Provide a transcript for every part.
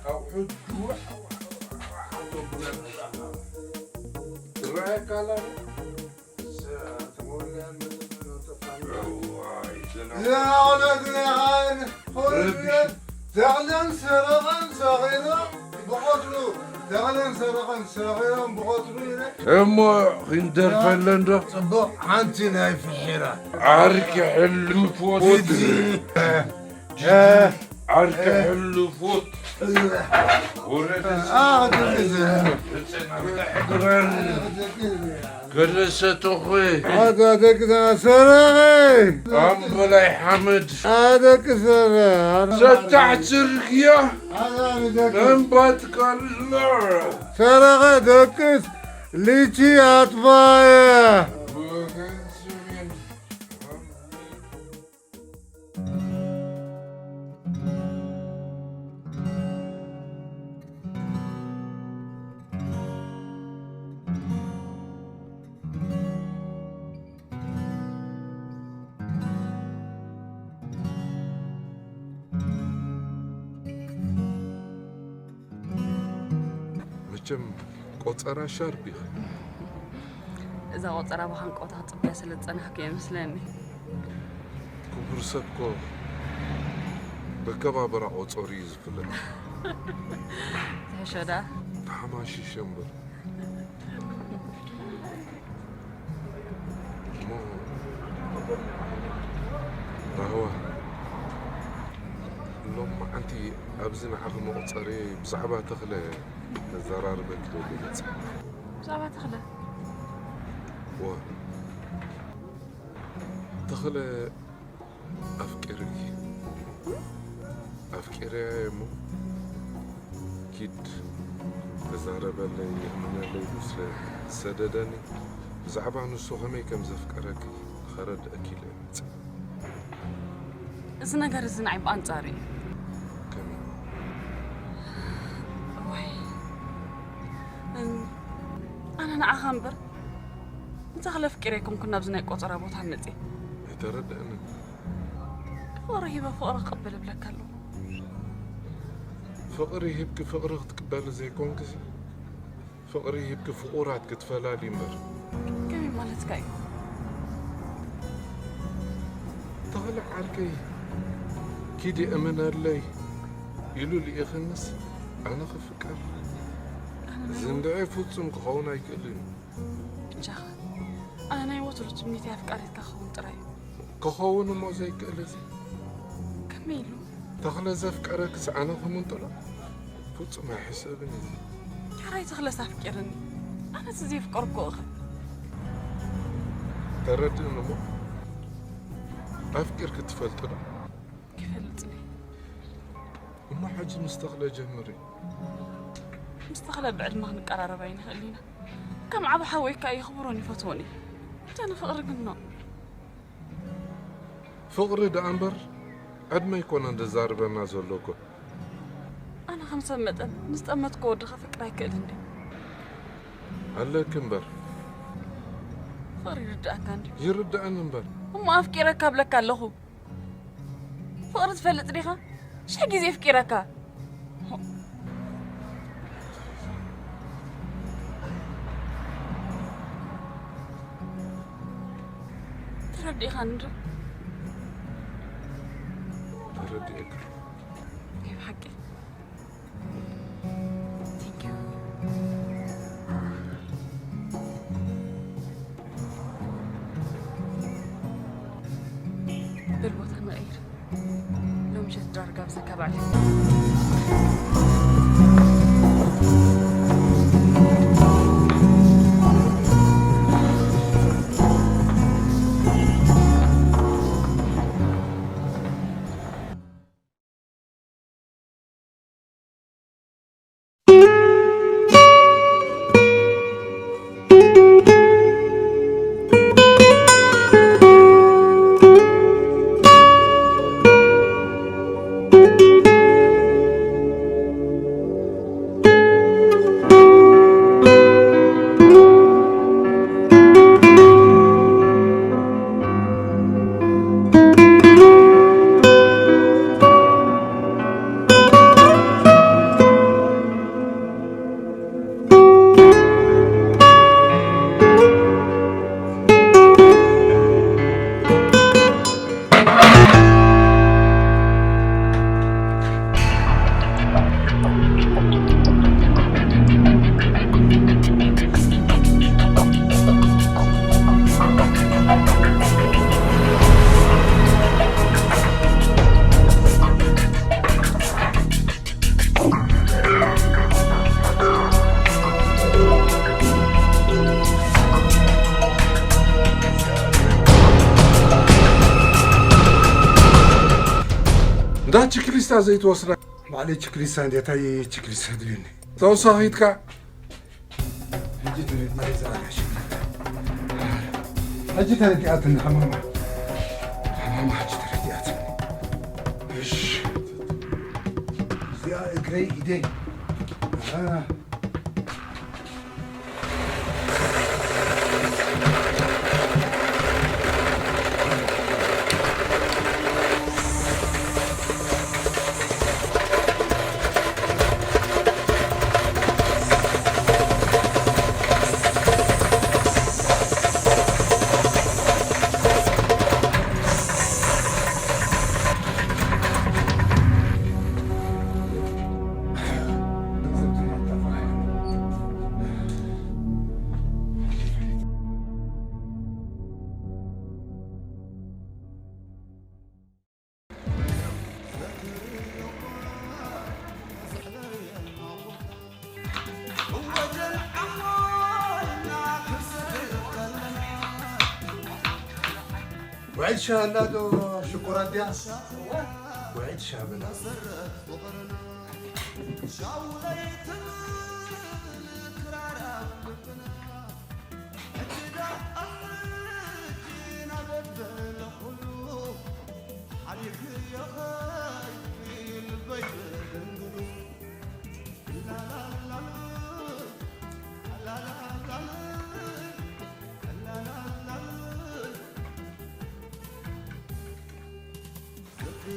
ኣቑሑት ድዋ ትረኣየካ ኣላ። ተኽለን ሰረቐን ሰኺሮም ብቐትሩ፣ ተኽለን ሰረቐን ሰኺሮም ብቐትሩ ኢለ። እሞ ክንደርፈለን ዶ? ጽቡቕ፣ ሓንቲ ናይ ፍሒራ። ዓርኪ ሕሉፎት። ጂጂ፣ እ፣ እ፣ ዓርኪ እ። ሕሉፎት። ወረደ። አ፣ ወረደ። ግበር። ገለሰ ተኾይ። ኣታ ደቂ ሰረቐ። ኣምበላይ ሓመድ። ኣታ ደቂ ሰረቐ። ሰታዕ ጽርግያ። ኣታ ደቂ እምባት ካልሎ። ሰረቐ ደቅስ ሊቺ ኣጥፋየ። ወገን ስሜን። መቸም ቆጸራ ሻርፕ ኢኻ። እዛ ቆጸራ ብሃንቀውታ ክጽበያ ስለ ዝጸናሕኩ እየ መስለኒ። ክቡር ሰብ እኮ በከባብራ ቆጸሩ እዩ ዝፍለጥ። ትሕሾ ደኣ። ተሓማሺሸ እምበር። እሞ ራህዋ፣ ሎማዓንቲ ኣብዚ ንዓኺ መቑጸሪ ብዛዕባ ተኽለ ከዘራርበኪ ደሊ መጽእ። ብዛዕባ ተኽለ? እወ። ተኽለ ኣፍቂርኪ። ኣፍቂረያ እየ እሞ ኪድ ተዛረበለይ፣ የእምነለይ ኢሉ ስለ ዝሰደደኒ፣ ብዛዕባ ንሱ ከመይ ከም ዘፍቀረኪ ከረድአኪ ኢለ እየ መጽእ። እዚ ነገር እዚ ንዓይ ብኣንጻሩ እዩ። ከመይ? እዋይ። እም፣ ኣነ ንዓኻ እምበር፣ ንተኽለ ኣፍቂረ ኣይኮንኩን ናብዚ ናይ ቆጸራ ቦታ መጽየ። ኣይተረድአንን። ፍቕሪ ሂበ ፍቕሪ ክቕበል እብለካ ኣለኹ። ፍቕሪ ሂብኪ ፍቕሪ ክትቅበሊ ዘይኮንክሲ፣ ፍቕሪ ሂብኪ ፍቑራት ክትፈላሊ እምበር። ከመይ ማለትካ እዩ? ተኽለ ዓርከይ፣ ኪዲ እመነለይ ኢሉ ልኢኽንስ ኣነ ክፍቀር? ኣነ ናይ ዝንድዐ ፍጹም ክኸውን ኣይክእልን እዩ። ብጃኻ፣ ኣነ ናይ ወትሩ ትምኒተይ ኣፍቃሪትካ ክኸውን ጥራይ እዩ። ክኸውን እሞ ዘይክእል እዚ። ከመይ ኢሉ? ተኽለ ዘፍቀረክስ ኣነ ክምንጥሎ? ፍጹም ኣይሕሰብን እዚ። ሕራይ ተኽለስ ኣፍቂርኒ። ኣነስ ዘየፍቀርኩ እኸ? ተረድእን እሞ ኣፍቂርኪ ትፈልጢ ዶ? ይፈልጥኒ። እሞ ሕጂ ምስ ተኽለ ጀምሪ። ምስ ተኽለ ብዕድመ ክንቀራረብ ኣይንኽእል ኢና። ከም ዓቢ ሓወይ ከኣ የኽብሮን ይፈትዎን እየ። እንተ ንፍቕሪ ግን ኖ። ፍቕሪ ደኣ እምበር ዕድመ ኣይኮነን ዘዛርበና ዘሎ እኮ። ኣነ ከም ሰብ መጠን ምስ ጠመትኩ ወዲ ከፍቅር ኣይክእልን ድየ? ኣለኪ እምበር። ፍቕሪ ይርድኣካ እንድዩ። ይርድኣኒ እምበር። እሞ ኣፍቂረካ እብለካ ኣለኹ። ፍቕሪ ትፈልጥ ዲኻ? ሽሕ ግዜ ኣፍቂረካ። ተረዲእኻኒ ዶ? ተረዲኤካ። ናይ ብሓቂ። Thank you። በል ቦታ ንቐይር። ሎም ምሸት ዳርጋ ብዘካ በዓል። ሳ ዘይትወስዳ ባዕለይ ችክሊሳ እንዴታይ ችክሊሳ ድልኒ ተወሳኺትካ ሕጂ ተረዲኣ እዛ ጋሽ። ሕጂ ተረዲኣትኒ ሓማማ። ሓማማ ሕጂ ተረዲኣትኒ። እሺ። እዚኣ እግረይ ኢደይ። ኣሃ። ውዕል ሻህ ኣላ ዶ ሽኮር ኣድያ? ውዕል ሻህ በላ።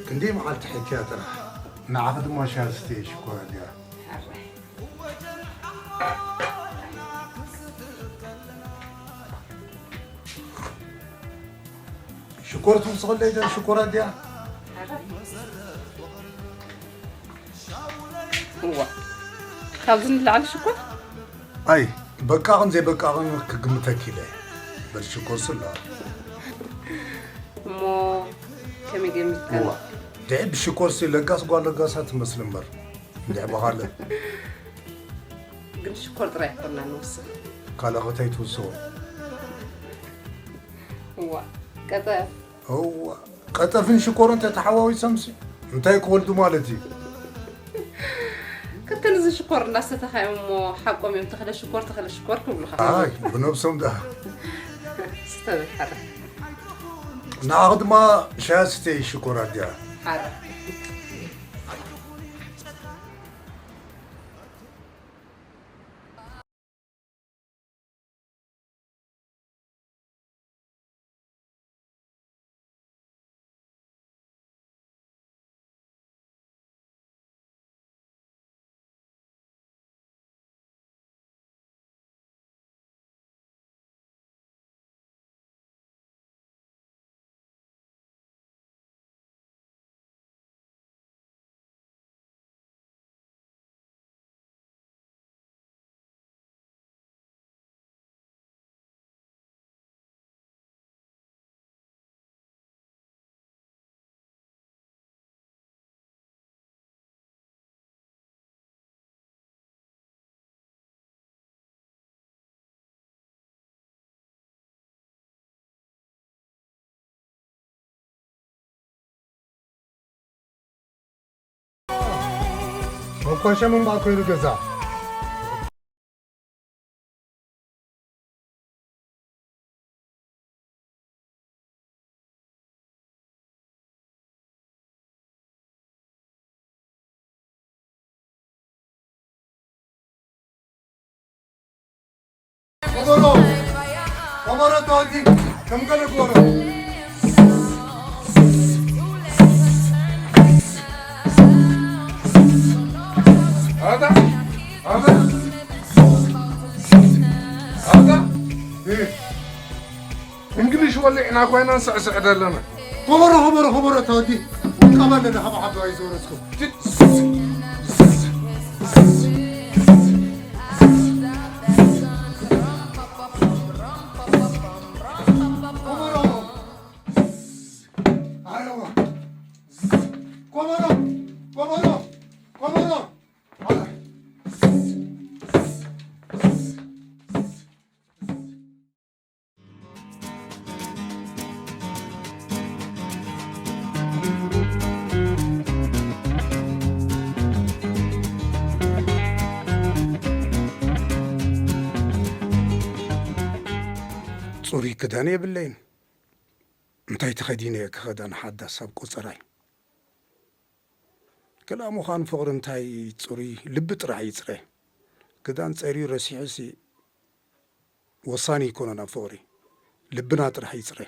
ክንደይ መዓልቲ ሕክያ ጥራሕ። ንዓኺ ድማ ሻሂ ስትየ ሽኮር ኣድያ። ሽኮር ትውስኸለይ ዶ ሽኮር ኣድያ? እዋ፣ ካብዚ ንላዕሊ ሽኮር? ኣይ፣ በቃቕን ዘይበቃቕን ክግምተኪ ኢለ። በል ሽኮር ስላ። እሞ ከመይ ገሚትካ? እዋ፣ ድዒ ብሽኮር ሲ ለጋስ ጓል ለጋሳ ትመስል እምበር። እንድዒ ብኻልእ። ግን ሽኮር ጥራይ ኣይኮና ንውስኽ። ካልእ ኸ እንታይ ትውስኹ? እዋ፣ ቀጠፍ። እዋ፣ ቀጠፍን ሽኮርን ተተሓዋዊሶምሲ እንታይ ክወልዱ ማለት እዩ? ክልተ ንዚ ሽኮር እናሰተኻ እዮም እሞ ሓቆም እዮም፣ ተኽለ ሽኮር፣ ተኽለ ሽኮር ክብሉኻ። ኣይ፣ ብነብሶም ደኣ። ስተበል ሓረ። ንዓኺ ድማ ሻሂ ስተይ ሽኮር ኣድያ። ሓረ። መኮሸ ምንባር ኮይኑ ገዛ። ከበሮ፣ ከበሮ ተዋጊ፣ ከም ገለ ጎሮ። ኣታ፣ ኣታ፣ ኣታ፣ እ። እንግሊሽ ወሊዕና ኮይና ንስዕስዕ ዘለና። ከበሮ፣ ከበሮ፣ ከበሮ ተወዲ። ውልቀባ ኣለና ካብ ዓባይ ዝወረስኩም። ከበሮ። ኣረዋ። ከበሮ፣ ከበሮ፣ ከበሮ። ጽሩይ ክዳን የብለይን። እንታይ ተኸዲነ እየ ክኸዳ ንሓዳስ ኣብ ቆጸራይ? ክላ ምዃን ፍቕሪ እንታይ ጽሩይ ልቢ ጥራሕ ይጽረ። ክዳን ጸርዩ ረሲሑሲ ወሳኒ ኣይኮነን ኣብ ፍቕሪ። ልብና ጥራሕ ይጽረ።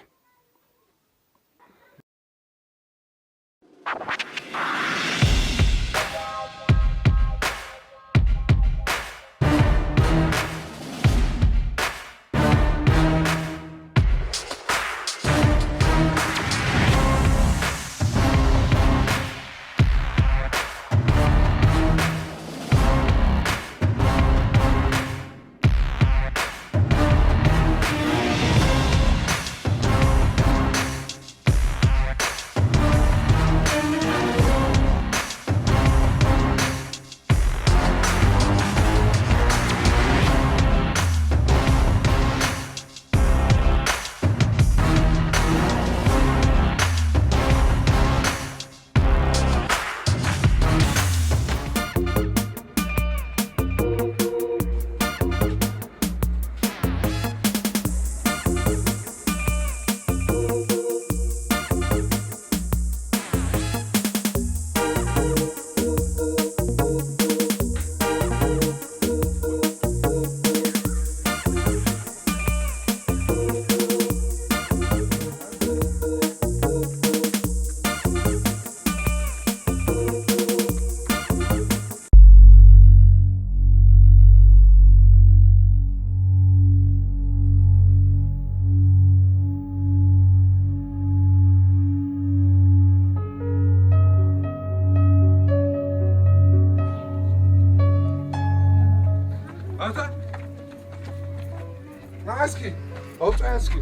ኣታ ንዓ እስኪ ኣውፅኣ እስኪ።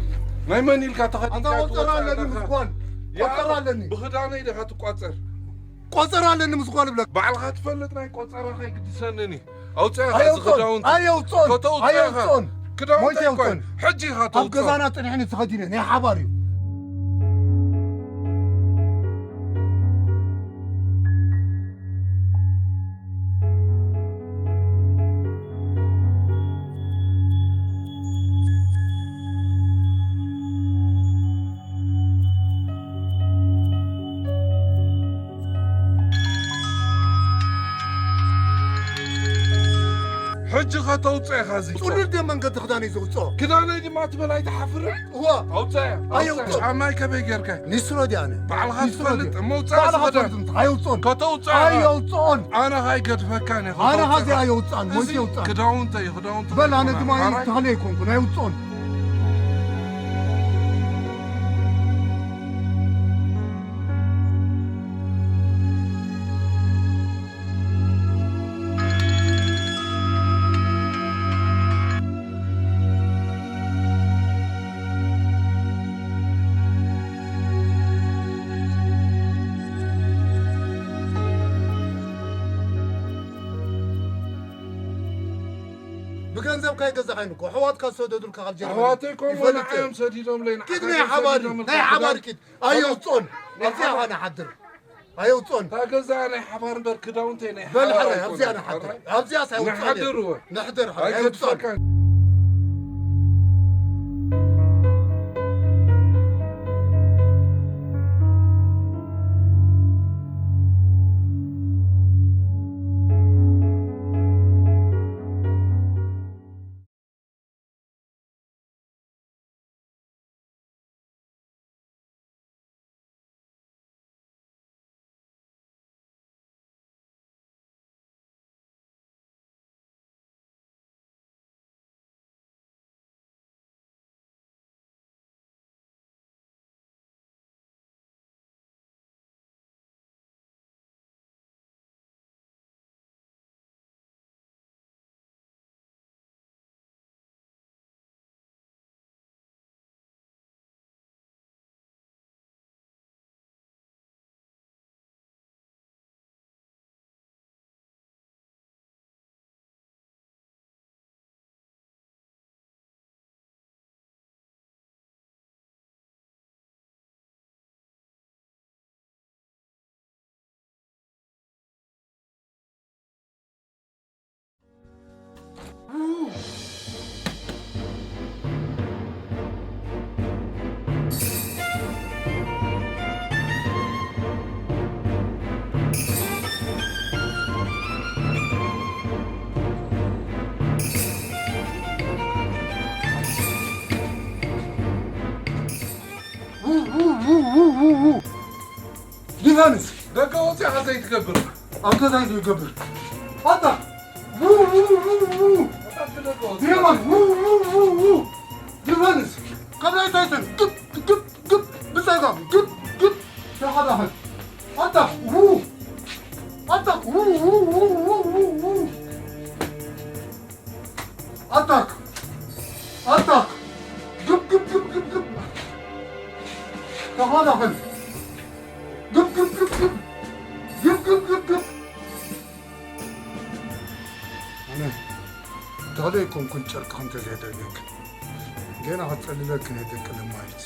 ናይ መን ኢልካ ተኸዲንካ ኣታ ቆፀራ ትወፅእ ኣለኒ ኣለኻ? ምስጓል። ያ ቆፀራ ኣለኒ። ብኽዳነይ ዲኻ ትቋፀር? ቆፀራ ኣለኒ ምስጓል እብለካ። ባዕልኻ ትፈልጥ ናይ ቆፀራኻ ኣይግድሰንን እዩ። ኣውፅኣ ኢኻ እዚ ኣየውፅኦን፣ ክዳውንቲ። ኣየውፅኦን፣ ከተውፅኦ ኢኻ። ኣየውፅኦን። ክዳውንቲ ሞይተ ኣይኮን። የውፅኦን። ሕጂ ኢኻ ኣብ ተውፅኦ። ገዛና ፅኒሕኒ ተኸዲነ ናይ ሓባር እዩ። ሕጂ ኸተውፅኦ ኢኻ እዚ። ፅሉል ድየ መንገዲ ክዳነይ ዘውፅኦ? ክዳነይ ድማ ትበል ኣይትሓፍርን? እዋ። ኣውፅኣያ። ኣየውፅኦን። ጫማይ ከመይ ጌርካ? ኒስትሮ ድየ ኣነ? ባዕልኻ ኒስትሮ ትፈልጥ ድየ? እሞ ውፅኣ ባዕልኻ እዚ ክዳን። ትፈልጥ እንተ ኣየውፅኦን። ከተውፅኦ ኢኻ። ኣየውፅኦን። ኣነ ኸኣ ኣይገድፈካን እየ። ኣነ ኸኣ እዚ ከተውፅኦ። ኣየውፅኣን፣ እዚ ሞይተ የውፅኣን። ክዳውንተይ እዩ፣ ክዳውንቲ በል ኣነ መኪና ድማ ሓራይ። ተኽለ ኣይኮንኩን፣ ኣየውፅኦን። ብገንዘብካ ኣይገዛእካይን እኮ፣ ኣሕዋትካ ዝሰደዱልካ ካብ ጀርመን ኣሕዋተይ ከምኡ ይፈልጥ ንዓዮም እየ። ሰዲዶምለይ፣ ኪድ ንዓኻ ናይ ሓባር፣ ሰዲዶምልካ ናይ ሓባር ክዳን ኪድ። ኣየውፅኦን። ኣብዚኣ ኢኻ ንሓድር። ኣየውፅኦን። እታ ገዛ ናይ ሓባር እምበር ክዳውንተይ ናይ በል ሓባር ሓራይ፣ ኣይኮነን። ኣብዚኣ ንሓድር። ሓራይ? ኣብዚኣስ ኣየውፅኦን እየ። ንሓድር እወ። ንሕድር ሓራይ፣ ኣየውፅኦን። ኣይገድፈካን። እንታይ ትገብር? ኣብ ገዛይ ዘይገብር። ኣታ! ው፣ ው፣ ው፣ ው! የማን! ው፣ ው፣ ው፣ ው! ዲፈንስ! ካብ ናይ ታይሰን! ግብ፣ ግብ፣ ግብ! ብጸጋም! ግብ፣ ግብ! ተኸላኸል! ኣታ! ው! ኣታ! ው፣ ው፣ ው! ኣታክ! ኣታክ! ግብ፣ ግብ፣ ግብ፣ ግብ፣ ግብ! ተኸላኸል! ግብ፣ ግብ፣ ግብ፣ ግብ! ግብ፣ ግብ፣ ግብ፣ ግብ! ኣነ ተኽለ ኣይኮንኩን ጨርቅኺ እንተዘይደልየክን። ገና ከጸልለክን እየ ደቂ ለማይት።